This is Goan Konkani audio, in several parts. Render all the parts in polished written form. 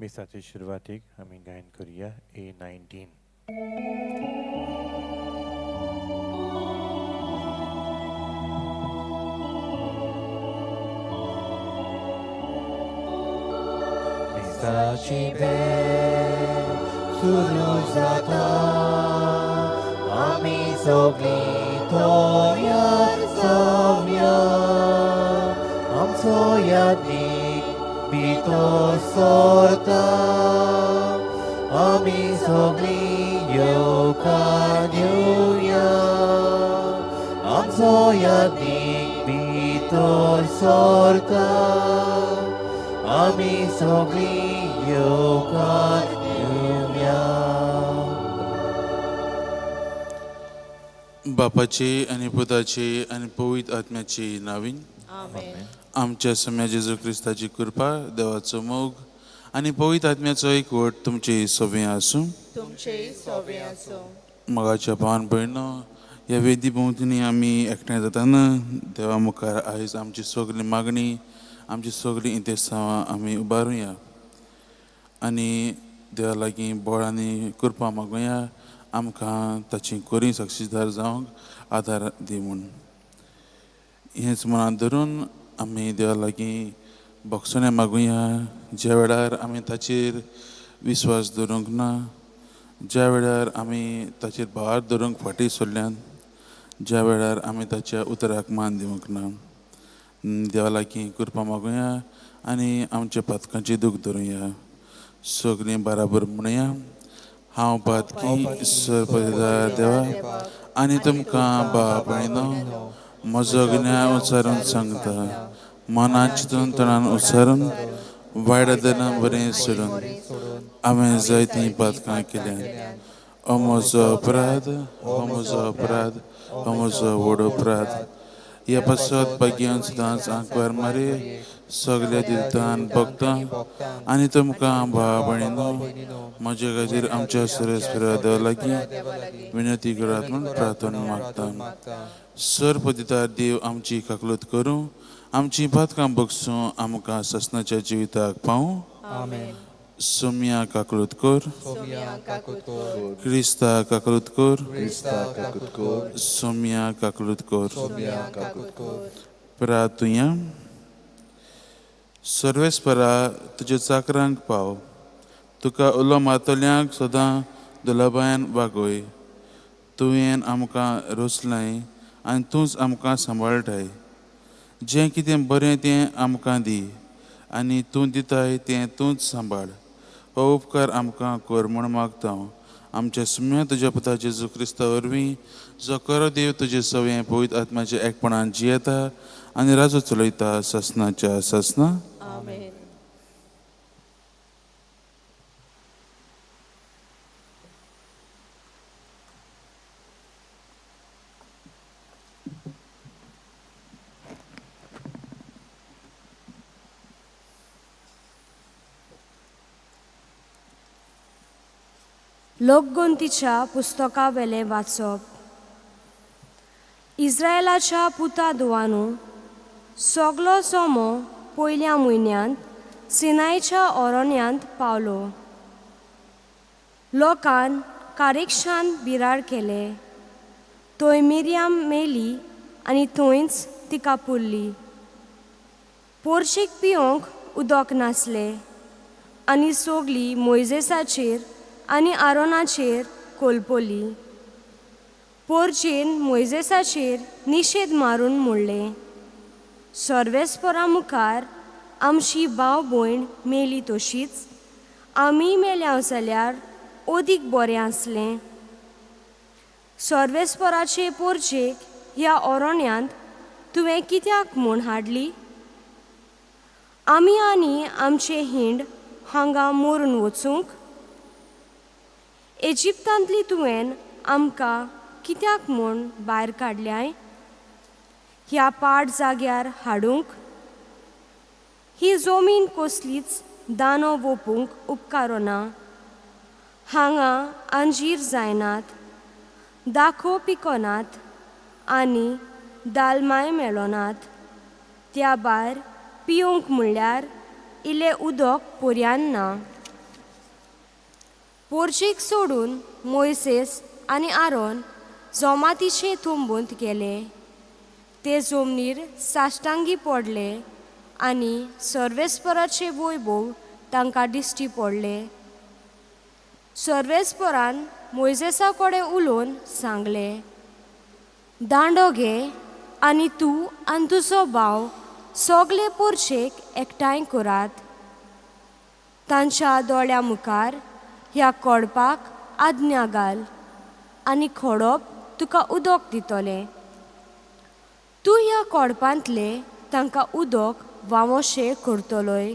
मिसाचे सुरवातीक आमी गायन करुया A19. मिसाची भेट सुरू जाता, आमी सगळीं तयार जावया, आमचो यादीक भितर सरता, आमी सगळीं येवकार दिवया, आमचो यादीक भितर सरता, आमी सगळीं येवकार दिवया. बापाचे आनी पुताचे आनी पवित्र आत्म्याचे नावीन. आमेन. आमच्या सम्या जेजू क्रिस्ताची कृपा, देवाचो मोग आनी पवित्र आत्म्याचो एकवट तुमचे सोबें आसूं. तुमचेय सोबें आसूं. मोगाच्या भावान भयणो, ह्या वेदी भोंवतणी आमी एकठांय जाताना देवा मुखार आयज आमची सगळी मागणी, आमची सगळीं इंतेसांवां आमी उबारुया आनी देवा लागीं बळ आनी कृपा मागुया, आमकां ताची कोरी साक्षीदार जावंक आदार दी म्हूण. हेंच मनांत धरून आमी देवा लागीं भोगसणें मागुया. ज्या वेळार आमी ताचेर विस्वास दवरूंक ना, ज्या वेळार आमी ताचेर भार धरूंक फाटीं सरल्यात, ज्या वेळार आमी ताच्या उतराक मान दिवंक ना, देवा लागीं कृपा मागुया आनी आमच्या पातकांची दूख धरुया. सगळीं बराबर म्हणुया, हांव पातकी सरपदार देवा आनी तुमकां बाप भयणो म्हजो गिन्यान उच्चारून सांगता, मनान चिंतून तणान उच्चारून वायट आदरान बरें सोडून हांवें जायतीं पातकां केल्यात. हो म्हजो अपराध, हो म्हजो अपराध, हो म्हजो व्हड अपराध. ह्या पासत भाग्यान सदांच आंकवार मारे, सगल्या दिलतान भोगता आनी तुमकां भाव भयणीनो म्हज्या खातीर आमच्या सरस्परा देवा लागीं विनंती करात म्हूण प्रार्थना मागता. सरपदितार देव आमची काकलूत करूं, आमची पातकां बगसूं, आमकां ससनाच्या जिविताक पावूं. आमेन. सोम्या काकलूत कर. सोम्या काकूत कर. क्रिस्ता काकलूत कर. क्रिस्ता काकूत कर. सोम्या काकलूत कर. सोम्या काकूत कर. प्रार्थुया. सर्वेस्परा, तुज्या चाकरांक पाव, तुका उलो मारतल्यांक सदां दुलाबायान वागय. तुवें आमकां रोसलाय आनी तूंच आमकां सांबाळटाय. जें कितें बरें तें आमकां दी आनी तूं दिताय तें तूंच सांबाळ. हो उपकार आमकां कर म्हूण मागता हांव आमच्या सुम्या तुज्या पुता जेजू क्रिस्ता वरवीं, जो खरो देव तुजे सवें पवित्र आत्म्याच्या एकपणान जियेता आनी राजू चलयता ससनाच्या ससना. आमेन. लोकगोंतीच्या पुस्तकावेलें वाचप. इस्रायलाच्या पुता दुवानू, सगलो जमो पयल्या म्हयन्यांत सिनायच्या ओरोन्यांत पावलो. लोकान कारेक्षान बिराड केले. थंय मिरयाम मेली आनी थंयच तिका पुरली. पोरशीक पिवंक उदक नासलें आनी सगली मोयजेसाचेर आनी आरोनाचेर कोलपोली. पोरचेन मोयजेसाचेर निशेद मारून म्हणलें, सर्वेस्परा मुखार आमची भाव भयण मेली तशीच आमी मेल्या जाल्यार अदीक बरें आसलें. सर्वेस्पराचे पोरचेक ह्या ओरोण्यांत तुवें कित्याक म्हूण हाडली? आमी आनी आमचे हिंड हांगा मरून वचूंक? एजिप्तांतली तुवें आमकां कित्याक म्हूण भायर काडल्याय ह्या पाड जाग्यार हाडूंक? ही जमीन कसलीच दानो वोपूंक उपकारना. हांगा अंजीर जायनात, दाखो पिकनात आनी दालमाय मेळनात. त्या भायर पिवंक म्हणल्यार इल्लें उदक पर्यान ना. पोरचेक सोडून मोयसेस आनी आरोन जोमातीचे तंबूंत गेले. ते जमनीर साश्टांगी पडले आनी सर्वेस्पराचे वैभव तांकां दिश्टी पडले. सर्वेस्परान मोयजेसा कडेन उलोवन सांगलें, दांडो घे आनी तूं आनी तुजो भाव सगले पोरचेक एकठांय करात. तांच्या दोळ्या मुखार ह्या कोडपाक आज्ञा घाल आनी खोडप तुका उदक दितलें. तूं ह्या कोडपांतलें तांकां उदक व्हांवोशें करतलोय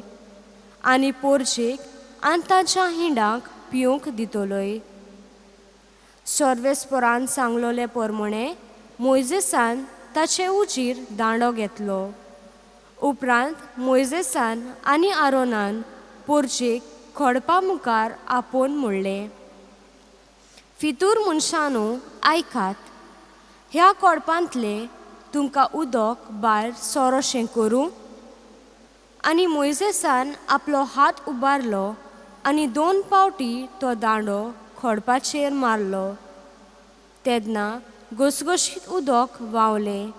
आनी पोरचेक आनी तांच्या हिंडांक पिवंक दितलोय. सर्वेस्परान सांगलोले परमणें मोयजेसान ताचे उजीर दांडो घेतलो. उपरांत मोयजेसान आनी आरोनान पोरचेक खोडपा मुखार आपोवन म्हणलें, फितूर मनशांनो आयकात, ह्या कोडपांतलें तुमकां उदक भायर सोरोशें करूं. आनी मोयजेसान आपलो हात उबारलो आनी 2 पावटी तो दांडो खोडपाचेर मारलो. तेन्ना घसघशीत उदक व्हांवलें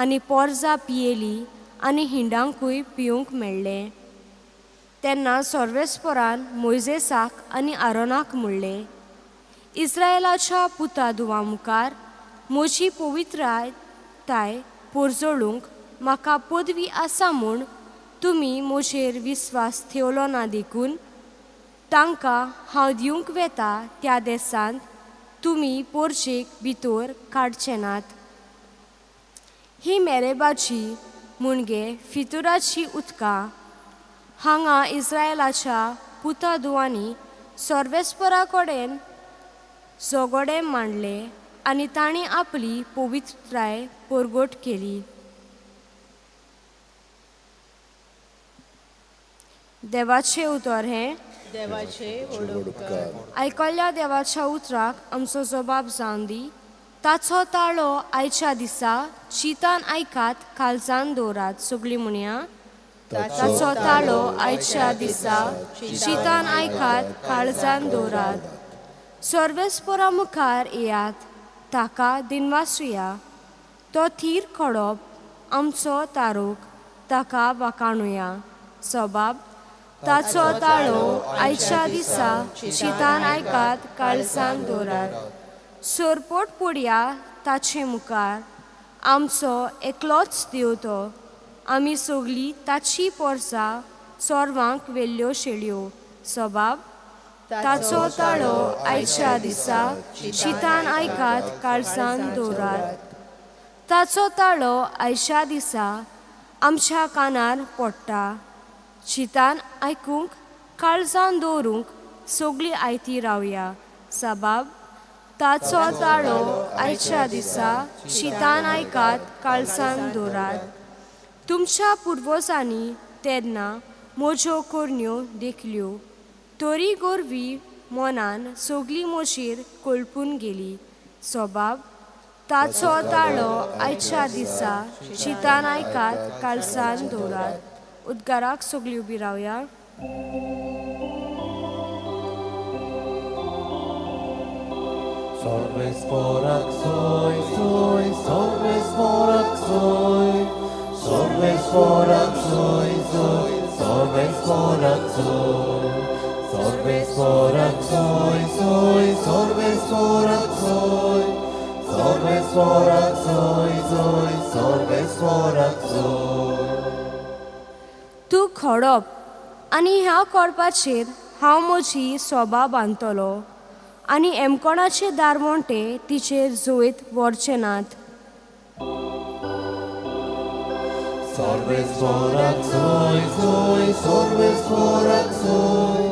आनी पोरजां पियेली आनी हिंडांकूय पिवंक मेळ्ळें. तेन्ना सर्वेस्परान मोयजेसाक आनी आरोनाक म्हणलें, इस्रायलाच्या पुता धुवां मुखार म्हजी पवित्रताय पोरजळूंक म्हाका पदवी आसा म्हूण तुमी म्हजेर विस्वास ठेवलो ना देखून तांकां हांव दिवंक वेता त्या देसांत तुमी पोरचेक भितर काडचे नात. ही मेरेबाची मुणगे फितुराची उदकां हांगा इस्रायलाच्या पुता धुवांनी सर्वेस्परा कडेन झगडे मांडले आनी तांणी आपली पवित्रताय परगट केली. देवाचें उतर हें देवाचे व्हड उपकार. आयकल्ल्या देवाच्या उतराक आमचो जबाब जावन दी. ताचो ताळो आयच्या दिसा चिंतान आयकात, काळजान दवरात. सगळीं म्हणया, ताचो ताळो आयच्या दिसा चिंतान आयकात, काळजान दवरात. सर्वेस्परा मुखार येयात, ताका दिनवासुया. तो थीर खडप आमचो तारूक, ताका वाखाणुया. सबाब ताचो ताळो आयच्या दिसा चिंतान आयकात, काळजान दवरात. सरपोट पडया ताचे मुखार, आमचो एकलोच देव तो. आमी सगळीं ताची पोरसां चोरवांक व्हेल्ल्यो शेळयो. सबाब ताचो ताळो आयच्या दिसा चिंतान आयकात, काळजान दवरात. ताचो ताळो आयच्या दिसा आमच्या कानार पडटा. चिंतान आयकूंक, काळजान दवरूंक सगळीं आयती रावया. सबाब ताचो ताळो आयच्या दिसा चिंतान आयकात, काळजान दवरात. तुमच्या पुर्वजांनी तेन्ना म्हज्यो करण्यो देखल्यो, तरी गोरवी मनान सगळीं म्हजेर कोलपून गेली. सबाब ताचो ताळो आयच्या दिसा चिंतान आयकात, काळजान दवरात. उद्गाराक सगळीं उबी रावया. सर्वेस्पराक सोय सोय, सर्वेस्पराक सोय, सर्वेस्पराक सोय सोय, सर्वेस्पराक सोय, सर्वेस्पराक सोय सोय, सर्वेस्पराक सोय, सर्वेस्पराक सोय सोय, सर्वेस्पराक सोय. तूं खडप आनी ह्या कोडपाचेर हांव म्हजी सोबा बांदतलो आनी एमकोणाचे दारवंटे तिचेर जैत व्हरचे नात. सर्वेस्पराक सोय सोय, सर्वेस्पराक सोय,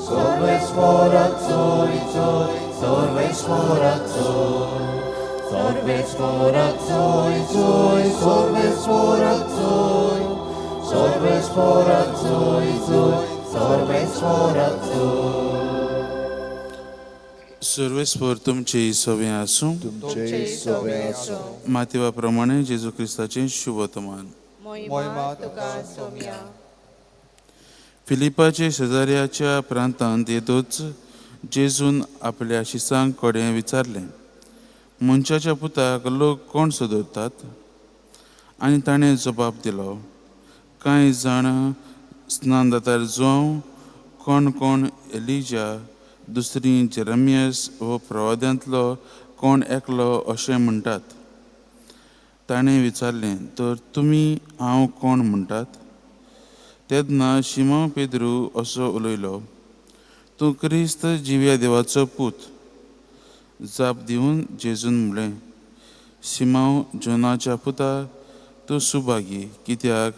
सर्वेस्पराक सोय सोय, सर्वेस्पराक सोय, सर्वेस्पराक सोय सोय, सर्वेस्पराक सोय, सर्वेस्पराक सोय सोय, सर्वेस्पराक सोय. सर्वेस्पर तुमचे सवे आसूं. तुमचे सवे आसूं. मातेवा प्रमाणे जेजू क्रिस्ताचें शुभवर्तमान. मोहिमा तुका सोम्या. फिलिपाचे शेजाऱ्याच्या प्रांतांत येतूच जेजून आपल्या शिसांक कडेन विचारलें, मनशाच्या पुताक लोक कोण सोदतात? आनी ताणें जबाब दिलो, कांय जाण स्नानदातार जावं, कोण कोण एलिजा, दुसरी जेरमियस हो प्रवाद्यांतलो कोण एकलो अशें म्हणटात. ताणें विचारलें, तर तुमी हांव कोण म्हणटात? तेन्ना शिमो पेद्रू असो उलयलो, तूं क्रिस्त जिव्या देवाचो पूत. जाप दिवन जेजून म्हणलें, सिमांव जोनाच्या पुता, तूं सुभागी, कित्याक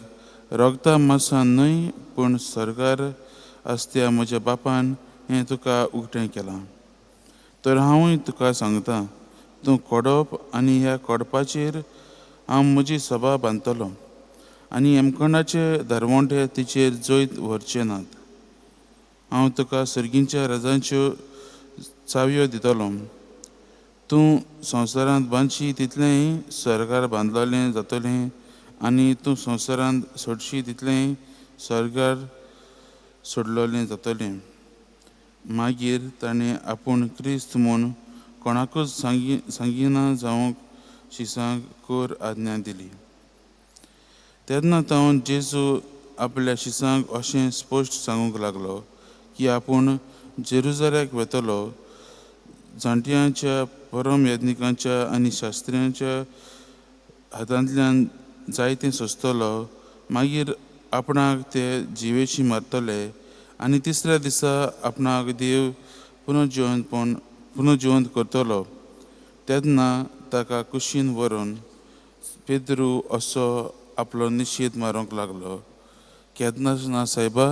रोगता मासान न्हय पूण सरकार आसत्या म्हज्या बापान हें तुका उक्तें केलां. तर हांवूय तुका सांगता, तूं कोडप आनी ह्या कोडपाचेर हांव म्हजी सभा बांदतलो आनी यमकंडाचे दरवंटे तिचेर जैत व्हरचे नात. हांव तुका सर्गींच्या रजांच्यो चावयो दितलो. तूं संवसारांत बांदशी तितलेंय सरकार बांदलेलें जातलें आनी तूं संवसारांत सोडशी तितलेंय सरकार सोडलेलें जातलें. मागीर ताणें आपूण क्रिस्त म्हूण कोणाकूच सांगिना जावंक शिसांक कोर आज्ञा दिली. तेन्ना तावन जेजू आपल्या शिसांक अशें स्पश्ट सांगूंक लागलो की आपूण जेरुजाल्याक वेतलो, जाणट्यांच्या, परम यज्ञिकांच्या आनी शास्त्र्यांच्या हातांतल्यान जायतें सोंसतलो, मागीर आपणाक ते जिवेशी मारतले आनी तिसऱ्या दिसा आपणाक देव पुनर्जिवंत करतलो. तेन्ना ताका कुशीन व्हरून पेद्रू असो आपलो निशेध मारूंक लागलो, केन्नाच ना सायबा,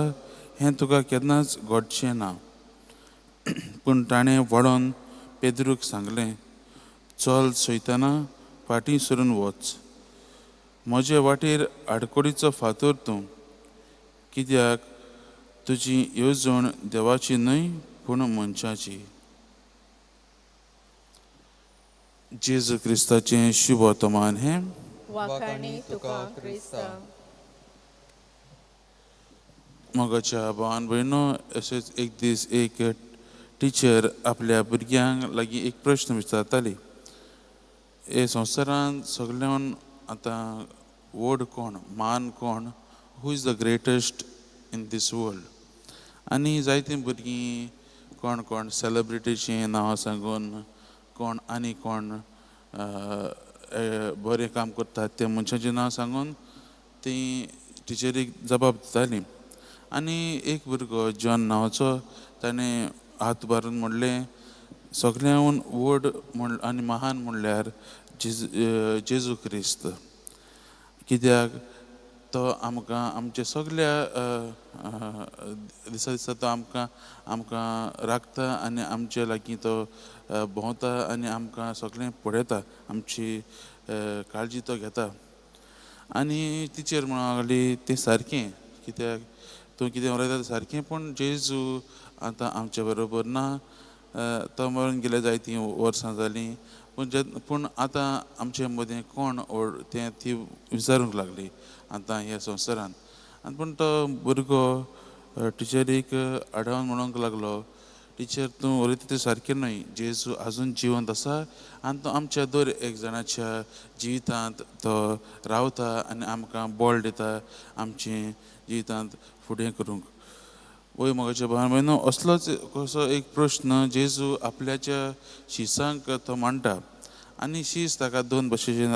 हें तुका केन्नाच घडचें ना. पूण ताणें वळोन पेद्रूक सांगलें, चल सयतना फाटीं सरून वच, म्हजे वाटेर आडकोडीचो फातर तूं, कित्याक तुजी येवजण देवाची न्हय पूण मनशाची. जेजू क्रिस्ताचें शुभ वर्तमान हें. वाखाणी तुका क्रिस्ता. मोगाच्या भावान भयणो, अशेंच एक दीस एक टिचर आपल्या भुरग्यांक लागीं एक प्रश्न विचारताली, हे संवसारांत सगल्यान आतां व्हड कोण, मान कोण, who is the greatest in this world? आनी जायतीं भुरगीं कोण कोण सेलेब्रिटीचीं नांवां सांगून, कोण आनी कोण बरें काम करतात ते मनशाचीं नांव सांगून तीं टिचरीक जबाब दितालीं. आनी एक भुरगो जॉन नांवाचो, ताणें हात उबारून म्हणलें, सगळ्याहून व्हड म्हण आनी महान म्हणल्यार जेजू क्रिस्त, कित्याक तो आमकां आमच्या सगल्या दिसा दिसा तो आमकां आमकां राखता आनी आमचे लागीं तो भोंवता आनी आमकां सगळें पळयता, आमची काळजी तो घेता. आनी टिचर म्हणूंक लागली, तें सारकें, कित्याक तूं कितें उलयता तें सारकें, पूण जेजू आतां आमच्या बरोबर ना, तो मरून गेले जायतीं वर्सां जालीं, पूण पूण आतां आमचे मदीं कोण व्हड तें ती विचारूंक लागली आतां ह्या संवसारांत. आनी पूण तो भुरगो टिचरीक आडावन म्हणूंक लागलो, टिचर तूं उलयता तें सारकें न्हय, जेजू आजून जिवंत आसा आनी तो आमच्या दर एक जाणाच्या जिवितांत तो रावता आनी आमकां बळ दिता आमचें जिवितांत फुडें करूंक. वय मोगाच्या भावान भयणो, असलोच कसो एक प्रश्न जेजू आपल्याच्या शिसांक तो मांडटा आनी शीस ताका दोन भशेचे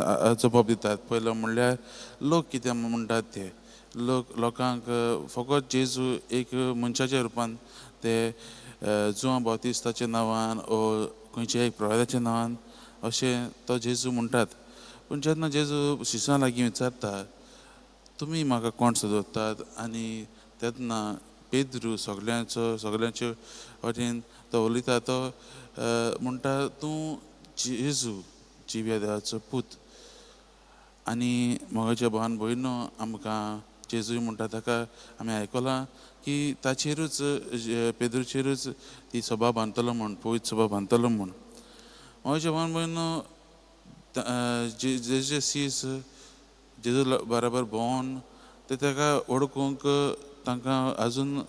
जबाब दितात. पयलो म्हणल्यार लोक कितें म्हणटात ते लोक, लोकांक फकत जेजू एक मनशाच्या रुपान ते जुआं बाप्तिस्ताच्या नांवान ओ खंयच्या एक प्रवादाच्या नांवान अशें तो जेजू म्हणटात. पूण जेन्ना जेजू शिसां लागीं विचारता, तुमी म्हाका कोण सोदतात? आनी तेन्ना पेद्रू सगल्यांचो सगल्यांचे वटेन तो उलयता, तो म्हणटा, तूं जेजू जिव्या देवाचो पूत. आनी मोगाच्या भावान भयणो, आमकां जेजूय म्हणटा ताका आमी आयकलां की ताचेरूच पेद्रूचेरूच ती सभा बांदतलो म्हूण, पवित्र सभा बांदतलो म्हूण. मोगाच्या भावान भयणो, जे जे शीस जेजू बराबर भोंवन ते ताका वळखूंक तांकां आजून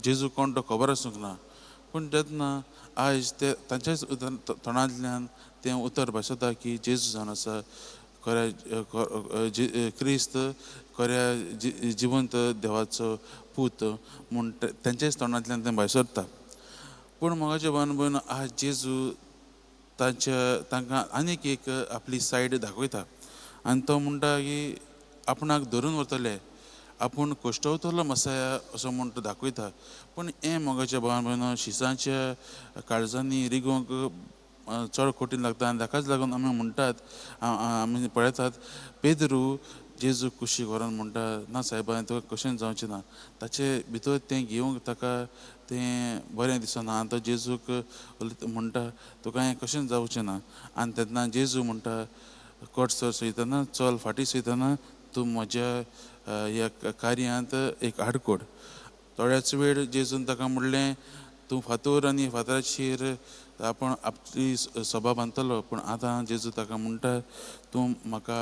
जेजू कोण तो खबर आसूंक ना, पूण तेन्ना आयज ते तांच्याच तोंडांतल्यान तें उतर भाशता की जेजू जावन आसा खऱ्या क्रिस्त, खऱ्या जिवंत देवाचो पूत म्हूण तांच्याच तोंडांतल्यान तें भायर सरता. पूण मोगाचे भावान भयण, आज जेजू तांच्या तांकां आनीक एक आपली सायड दाखयता आनी तो म्हणटा की आपणाक धरून व्हरतले, आपूण कश्टवतलो मसाया असो म्हूण तो दाखयता. पूण हें मोगाच्या भावान भयण शिसांच्या काळजांनी रिगोवंक चड कठीण लागता आनी ताकाच लागून आमी म्हणटात, आमी पळयतात पेद्रू जेजू कुशीक व्हरोन म्हणटा, ना सायबा तुका कशेंच जावचें ना. ताचे भितर तें घेवंक ताका तें बरें दिसना आनी तो जेजूक म्हणटा तुका हें कशेंच जावचें ना. आनी तेन्ना जेजू म्हणटा कट सर सयतना, चल फाटीं सयतना, तूं म्हज्या ह्या कार्यांत एक आडकोड. थोड्याच वेळ जेजून ताका म्हणलें तूं फातोर आनी फातराचेर आपण आपली सभा बांदतलो. पूण आतां जेजू ताका म्हणटा तूं म्हाका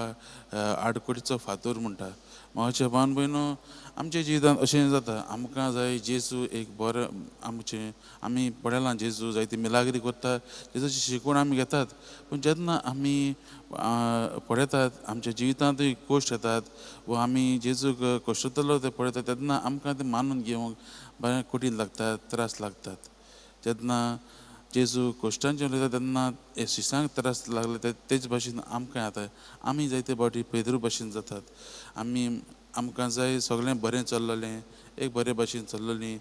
आडकोडीचो फातोर म्हणटा. म्हाजे भावान भयणो, आमच्या जिवितांत अशें जाता, आमकां जाय जेजू एक बरो आमचें, आमी पळयलां जेजू जायती मिलाग्री करता, जेजूची शिकवण आमी घेतात. पूण जेन्ना आमी पळयतात आमच्या जिवितांतूय कश्ट येतात वा आमी जेजूक कश्टतलो ते पळयतात तेन्ना आमकां तें मानून घेवंक बरें कठीण लागता, त्रास लागतात. जेन्ना जेजू कश्टांचे उलयता तेन्ना हे शिसांक त्रास लागले तेच भाशेन आमकां जाता. आमी जायते फावटी पेद्रू भाशेन जातात. आमी आमकां जाय सगळें बरें चल्ललें, एक बरे भाशेन चल्ललीं,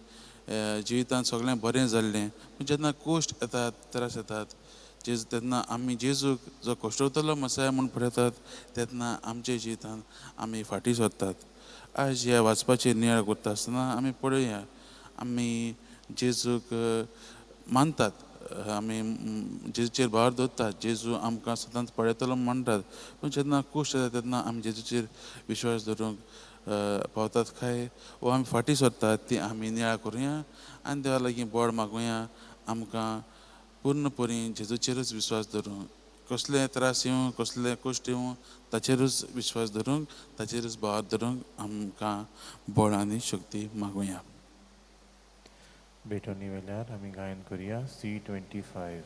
जिवितांत सगळें बरें जाल्लें. पूण जेन्ना कश्ट येतात, त्रास येतात जेजू, तेन्ना आमी जेजूक जो कश्टवतलो मसाया म्हूण पळयतात तेन्ना आमच्या जिवितांत आमी फाटीं सरतात. आयज ह्या वाचपाचेर नियाळ करता आसतना आमी पळोवया, आमी जेजूक मानतात, आमी जेजूचेर भार दवरतात, जेजू आमकां सदांच पळयतलो म्हणटात. पूण जेन्ना कश्ट येता तेन्ना आमी जेजूचेर विश्वास दवरूंक पावतात काय वा आमी फाटीं सरतात ती आमी नियाळ करुया आनी देवा लागीं बोड मागुया आमकां पूर्णपणी जेजूचेरूच विश्वास दवरूंक, कसले त्रास येवं, कसले कश्ट येवं, ताचेरूच विश्वास दवरूंक, ताचेरूच भार दवरूंक आमकां बळ आनी शक्ती मागुया. भेटवणी वेल्यार आमी गायन करुया C25.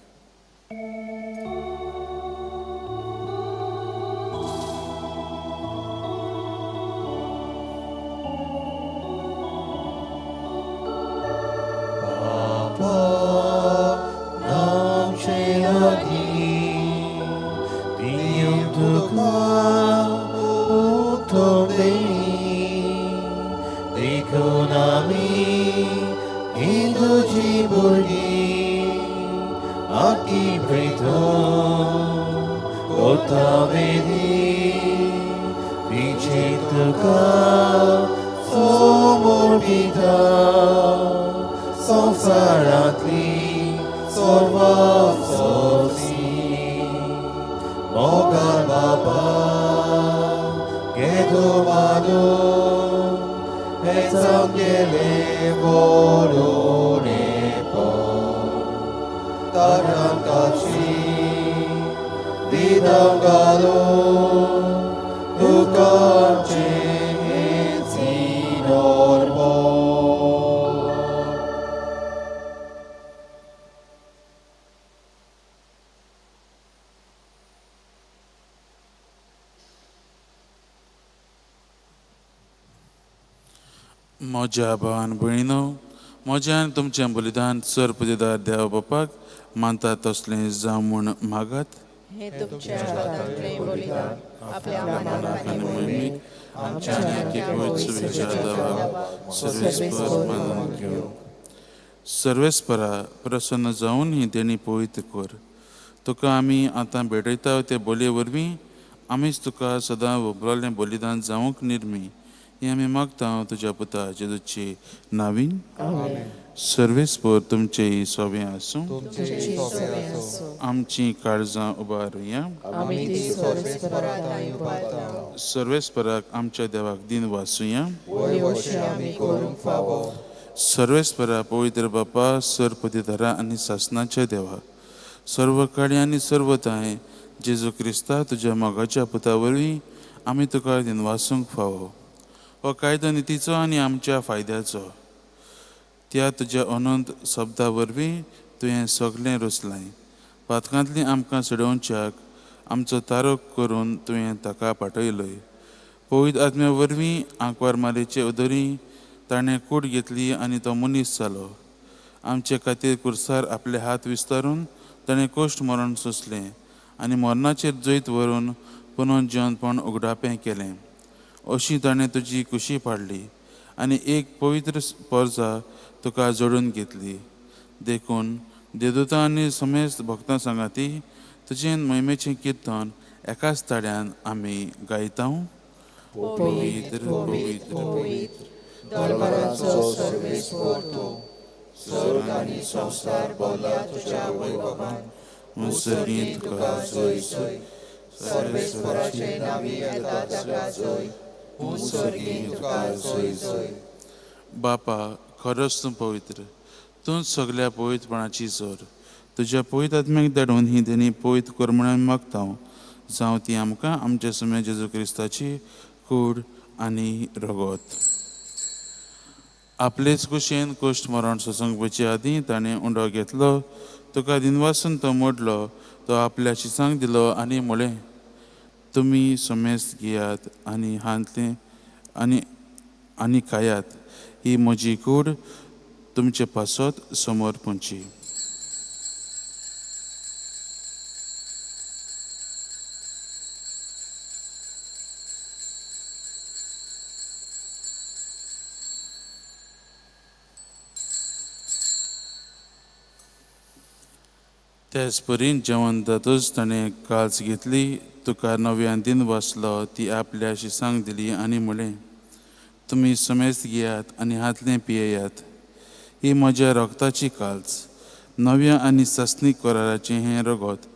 म्हज्या भावान भयणीनो, म्हज्यान तुमचें बलिदान सर पुजेदार देवा बापाक मानता तसलें जावं म्हूण मागात. हें तुमच्या हातांतलें बलिदान आपल्या मानाक आनी मोहिमेक आमच्या आनी पवित्र देवाक सर्वेस्पर मानून घेवं. सर्वेस्परा प्रसन्न जावन ही देणी पवित्र कर. तुका आमी आतां भेटयता ते बोलये वरवीं आमीच तुका सदां वबरालें बलिदान जावंक निर्मी हें आमी मागता तुज्या पुता जेजूची नावीन. सर्वेस्पर तुमचें सोबें आसूं. आमची काळजां उबारुया. सर्वेस्पराक आमच्या देवाक दिन वासुया. सर्वेस्परा पवित्र बापा, सरपतिधरा आनी सासनाच्या देवा, सर्व काळी आनी सर्व तांय जेजू क्रिस्ता तुज्या मोगाच्या पुता वरवीं आमी तुका दिनवासूंक फावो. हो कायदो नितीचो आनी आमच्या फायद्याचो. त्या तुज्या अनंत शब्दा वरवीं तुवें सगळें रचलां. पातकांतली आमकां सोडोवच्याक आमचो तारक करून तुवें ताका पाठयलोय. पवित्र आत्म्या वरवीं आंकवार मारेचे उदरी ताणें कूड घेतली आनी तो मनीस जालो. आमचे खातीर कुर्सार आपले हात विस्तारून ताणें कश्ट मरण सोंसलें आनी मरणाचेर जैत व्हरून पुनर्जिवनपण उगडापें केलें. अशी ताणें तुजी कुशी पाडली आनी एक पवित्र परजा तुका जोडून घेतली. देखून देवदूतां आनी समेस्त भक्तां सांगाती तुजें महिमेचें किर्तन एकाच ताळ्यान आमी गायता. पवित्र पवित्र पवित्र दरबाराचो सर्वेस्पर तूं, स्वर्ग आनी संवसार भरला तुज्या वैभवान. सर्गींत तुका जय जय. सर्वेस्पराचे नांवी येता ताका जय. स्वर्गींत तुका जय जय. बापा, खरोच तूं पवित्र, तूंच सगल्या पवित्रपणाची जोर. तुज्या पवित्र आत्म्याक धाडून ही देणी पवित्र कर म्हूण आमी मागता. जावं ती आमकां आमच्या सुम्या जेजू क्रिस्ताची कूड आनी रगत. आपलेच कुशेन कश्ट मरण सोसूंक वचचे आदीं ताणें उंडो घेतलो, तुका दिनवासून तो मोडलो, तो आपल्या शिसांक दिलो आनी म्हळें, तुमी समेस्त घेयात आनी हांतलें आनी आनी खायात. ही म्हजी कूड तुमचे पासत समोर पुंची. त्याच परीन जेवण जातच ताणें काल्स घेतली, तुका नव्यान दिन वाचलो, ती आपल्या शिसांक दिली आनी म्हळें, तुमी समेस्त घेयात आनी हांतलें पियेयात. ही म्हज्या रगताची काल्स, नव्या आनी सासणीक कराराचें हें रगत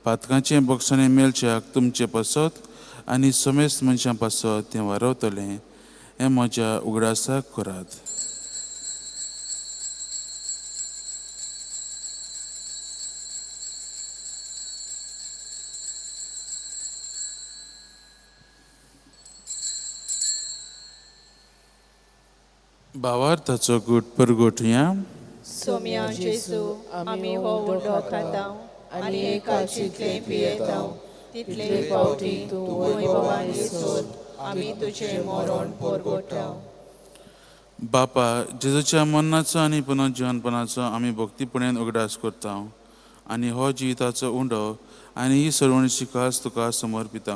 पातकांचें बक्षणें मेळच्याक तुमचे पासत आनी समेस्त मनशां पासत तें वारवतलें. हें म्हज्या उगडासाक करात. भावार्थाचो गूट परगोटया. सोम्या जेजू, आमी हो उंडो खाता आनी हे कालचींतलें पियेता, तितले फावटी तूं वैभवान येसर आमी तुजें मरण परगोटा. बापा, जेजूच्या मरणाचो आनी पुनर्जिवनपणाचो आमी भक्तीपणान उगडास करता आनी हो जिविताचो उंडो आनी ही सर्वणीची खास तुका समर्पिता.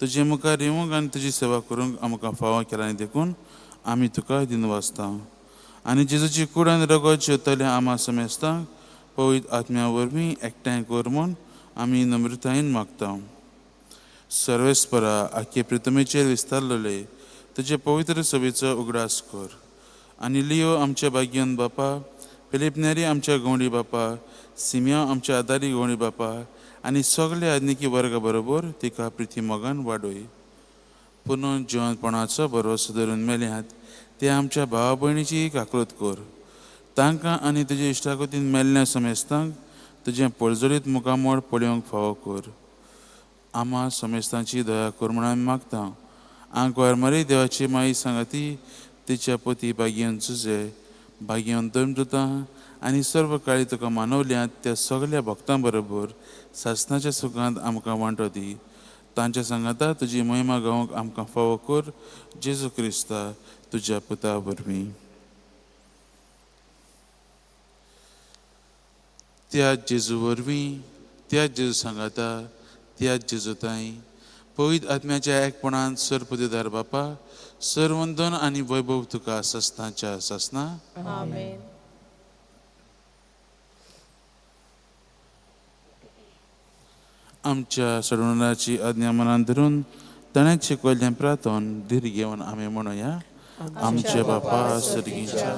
तुजे मुखार येवंक आनी तुजी सेवा करूंक आमकां फावो केला देखून आमी तुका दिनवासता. आनी जेजूची कूड आनी रगत जेवतल्या आमा समेस्तांक पवित्र आत्म्या वरवीं एकठांय कर म्हूण आमी नम्रतायेन मागता. सर्वेस्परा, आख्खे प्रितमेचेर विस्तारलेले तुजे पवित्र सभेचो उगडास कर आनी लियो आमच्या भाग्यन बापा, फिलिप नेरी आमच्या गवंडी बापा, सिमिया आमच्या आदारी गवंडी बापा आनी सगल्या आदनिकी वर्गा बरोबर तिका प्रिती मोगान वाडय. पुनः जिवनपणाचो भरवसो धरून मेल्यात ते आमच्या भावा भयणीची काकळूत कर. तांकां आनी तुजे इश्टागतीन मेल्ल्या समेस्तांक तुजें परजळीत मुखामळ पळोवंक फावो कर. आमा समेस्तांची दया कर म्हूण आमी मागता. आंकवार मरी देवाची माई सांगाती तिच्या पती भाग्यान जुजे भाग्यान दमदुतां आनी सर्व काळी तुका मानवल्यात त्या सगल्या भक्तां बरोबर सासणाच्या सुखांत आमकां वांटो दी. तांच्या सांगाता तुजी महिमा गावंक आमकां फावो कर. जेजू क्रिस्ता तुज्या पुता वरवीं. त्या जेजू वरवीं, त्या जेजू सांगाता, त्या जेजू ताई पवित्र आत्म्याच्या एकपणान सर्वपदीदार बापा, सर्वंदन आनी वैभव तुका ससनाच्या ससना. आमेन. आमच्या सोडवणाची आज्ञा मनान धरून ताणें शिकयल्लें प्रार्थन धीर घेवन आमी म्हणुया. आमच्या बापा सर्गीच्या,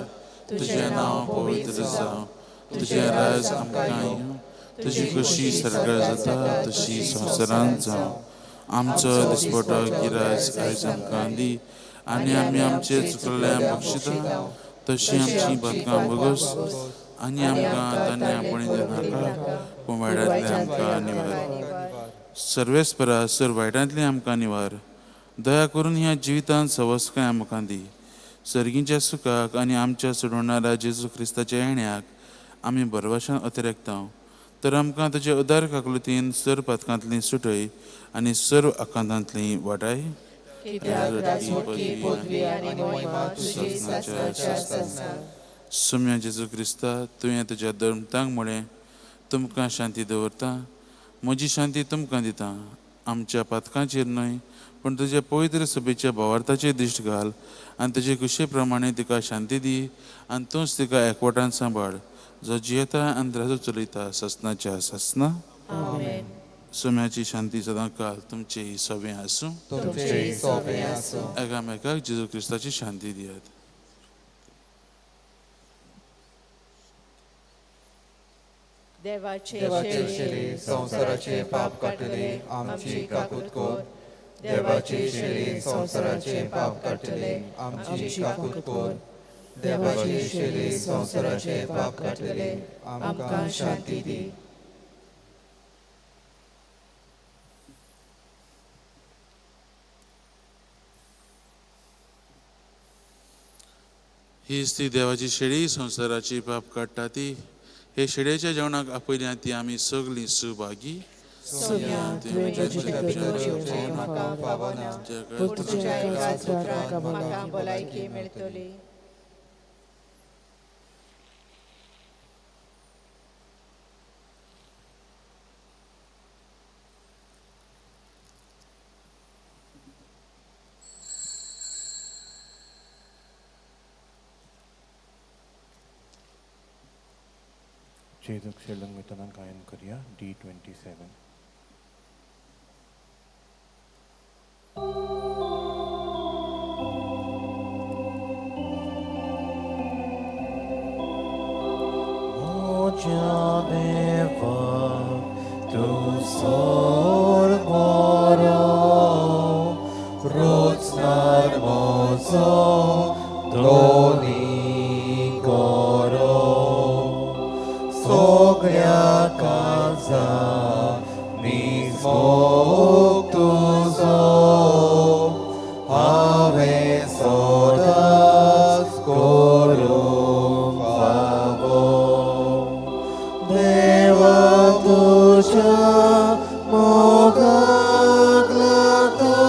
तुजें नांव पवित्र जावं, तुजें राज आमकां येवं, तुजी कशी सरकार जाता तशी संवसारांत जावं. आमचो दिसपटो गिराज आयज आमकां दी आनी आमी आमचे चुकल्ल्या बक्षिता तशी आमची बातकां बगस आनी आमकां तान्या पणी नाका, पूण वायटांतलें आमकां निवार. सर्वेस्परा, सर वायटांतलें आमकां निवार. दया करून ह्या जिवितांत सवसकाय आमकां दी. सर्गींच्या सुखाक आनी आमच्या सोडवणारा जेजू क्रिस्ताच्या येण्याक आमी भरवशान अतिरेकता. तर आमकां तुजे उदार काकलुतीन सर्व पातकांतली सुटय आनी सर्व आकांतांतली वाटाय. सोम्या जेजू क्रिस्ता, तुवें तुज्या धर्मतांक म्हळें, तुमकां शांती दवरता, म्हजी शांती तुमकां दिता. आमच्या पातकांचेर न्हय पूण तुज्या पवित्र सभेच्या भावार्थाचेर दिश्ट घाल आनी तुजे कुशे प्रमाणे तिका शांती दी आनी तूंच तिका एकवटान सांबाळ, जो जियेता आनी राजू चलयता ससनाच्या ससना. सोम्याची शांती सदां काल तुमचेय सगळें आसूं. एकामेकाक जेजू क्रिस्ताची शांती दियात. देवाचे शेळी संवसाराचे पाप काडटले आमची काकूत कर. देवाचे शेळी संवसाराचे पाप काडटले आमची काकूत कर. देवाचे शेळी संवसाराचे पाप काडटले आमकां शांती दी. हीच ती देवाची शेळी संवसाराची पाप काडटा ती. हे शेळयेच्या जेवणाक आपयल्या ती आमी सगळीं सुभागी. भलायकी मेळटली. जेजूक शेळूंक वयतना गायन करया D27. म्हज्या देवा तूं सोड बरो, रोजनार म्हजो दोनी करो. सगळ्या काळजा निजमोग तुजो हांवें सदांच करूंक फावो. देवा तुज्या मोगाक लागता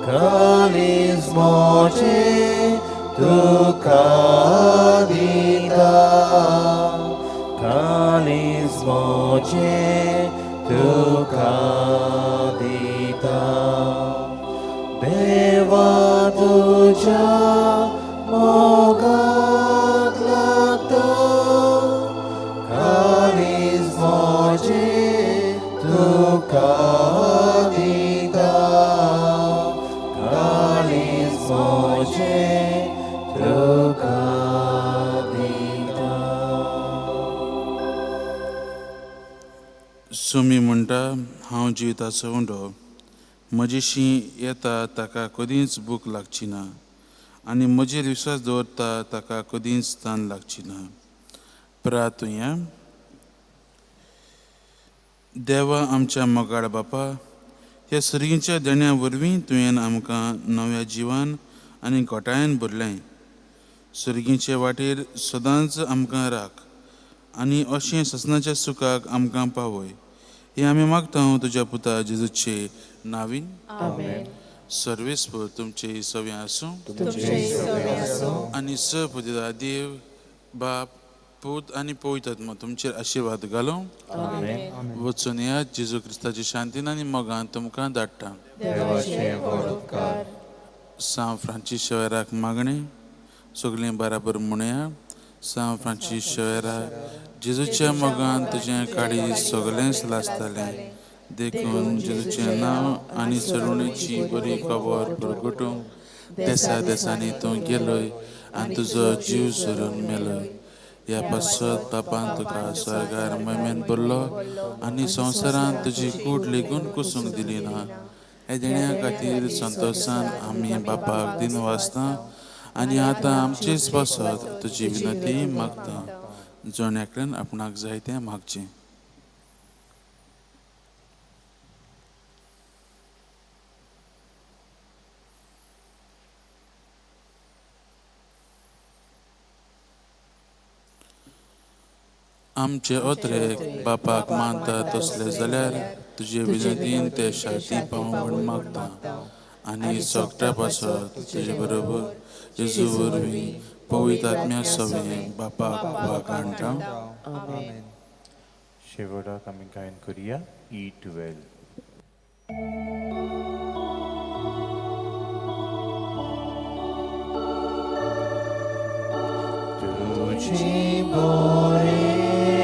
काळीज म्हजें तुका दिता. काळीज म्हजें तुका दिता. देवा तुज्या मोगाक लागता काळीज म्हजें तुका दिता. काळीज म्हजें तुका दिता. सुमी म्हणटा, हांव जिविताचो उंडो, म्हजेशी येता ताका कदींच भूक लागची ना आनी म्हजेर विश्वास दवरता ताका कदींच तान लागची ना. प्रार्थुया. देवा आमच्या मोगाळ बापा, ह्या सर्गीच्या देण्या वरवीं तुवें आमकां नव्या जिवान आनी घोटायेन भरलें. सर्गीचे वाटेर सदांच आमकां राख आनी अशें ससनाच्या सुखाक आमकां पावय, हें आमी मागता तुज्या पुता जेजूचे नावीन. सर्वेस्पर तुमचे सगळें आसूं आनी स पुता देव बाप पूत आनी पवित्र आत्मा तुमचेर आशिर्वाद घालूं. वचून येयात. जेजू क्रिस्ताची शांतीन आनी मोगान तुमकां धाडटा. सांव फ्रांसीस शवेराक मागणें. सगळीं बराबर म्हणया. सांव फ्रांसीस शवेरा, जेजूच्या मोगान तुजें काळीज सगळेंच लासतालें, देखून जेजूचें नांव आनी सरुणेची बरी खबर प्रगटूंक देसा देसांनी तूं गेलोय आनी तुजो जीव सोडून मेलोय. ह्या पासत बापान तुका स्वर्गार महिमेन भरलो आनी संवसारांत तुजी कूड लेगून कुसूंक दिली ना. हे देण्या खातीर संतोशान आमी बापाक दिन वाचता आनी आतां आमचेच पासत तुजी विनंती मागता. जण एकल्यान आपणाक जाय तें मागचें. आमचे ओत्रेक बापाक मानता तसले जाल्यार तुजे विनंतीन ते शांती पावूं म्हूण मागता आनी सगळ्या पासत तुजे बरोबर जेजू वरवीं पवित्र आत्म्या सवें बापाक वाकाणटा. आमेन. शेवटाक आमी गायन करुया E12. तुझी मोत्या.